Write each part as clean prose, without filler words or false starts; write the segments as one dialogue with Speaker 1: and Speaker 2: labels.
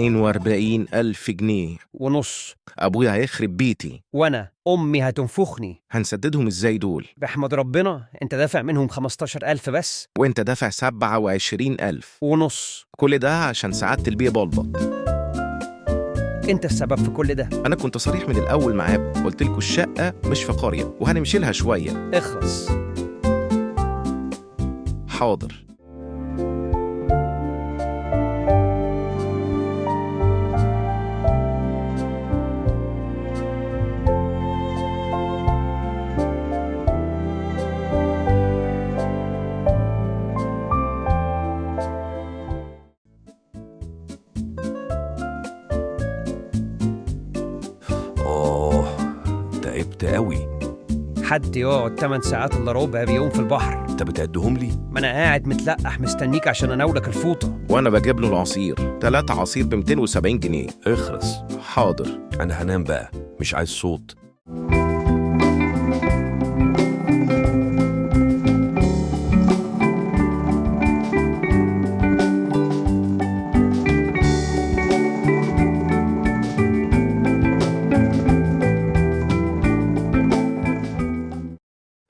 Speaker 1: 42 ألف جنيه.
Speaker 2: ونص.
Speaker 1: أبويا هيخرب بيتي.
Speaker 2: وانا امي هتنفخني.
Speaker 1: هنسددهم ازاي دول؟
Speaker 2: بحمد ربنا انت دافع منهم 15,000 بس.
Speaker 1: وانت دافع 27 ألف.
Speaker 2: ونص.
Speaker 1: كل ده عشان سعادة البيه بلبط.
Speaker 2: انت السبب في كل ده.
Speaker 1: أنا كنت صريح من الأول معاكم، قلت لكم الشقة مش في قرية وهنمشي لها شوية.
Speaker 2: اخلص.
Speaker 1: حاضر.
Speaker 3: آه، تعبت قوي.
Speaker 2: حد يقعد 8 ساعات الا ربع بيوم في البحر؟
Speaker 3: انت بتعدهم لي؟
Speaker 2: ما انا قاعد متلقح مستنيك عشان اناولك الفوطه.
Speaker 1: وأنا بجيب له العصير، 3 عصير ب 270 جنيه.
Speaker 3: اخرس.
Speaker 1: حاضر.
Speaker 3: انا هنام بقى، مش عايز صوت.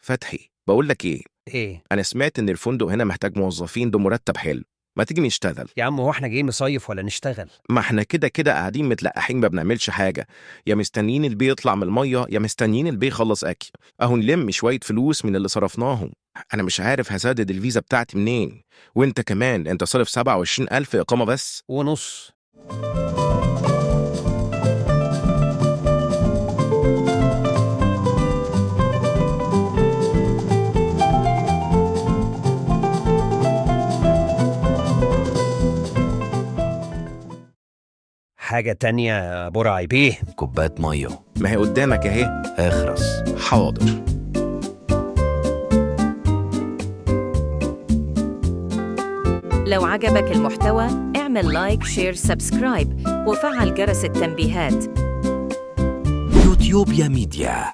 Speaker 1: فتحي، بقول لك إيه؟
Speaker 2: ايه؟
Speaker 1: أنا سمعت إن الفندق هنا محتاج موظفين بمرتب حلو، ما تيجي نشتغل؟
Speaker 2: يا عم هو احنا جايين نصيف ولا نشتغل؟
Speaker 1: ما احنا كده كده قاعدين متلقحين ما بنعملش حاجة، يا مستنيين البيه يطلع من المية يا مستنيين البيه يخلص أكل. أهو نلم شوية فلوس من اللي صرفناهم. أنا مش عارف هسدد الفيزا بتاعتي منين، وأنت كمان أنت صارف 27 ألف إقامة بس.
Speaker 2: ونص. حاجة تانية يا برعي بيه؟
Speaker 3: كوباية مية.
Speaker 1: ما هي قدامك أهي.
Speaker 3: اخرس.
Speaker 1: حاضر.
Speaker 4: لو عجبك المحتوى اعمل like، share، subscribe وفعل جرس التنبيهات.
Speaker 3: يوتيوبيا ميديا.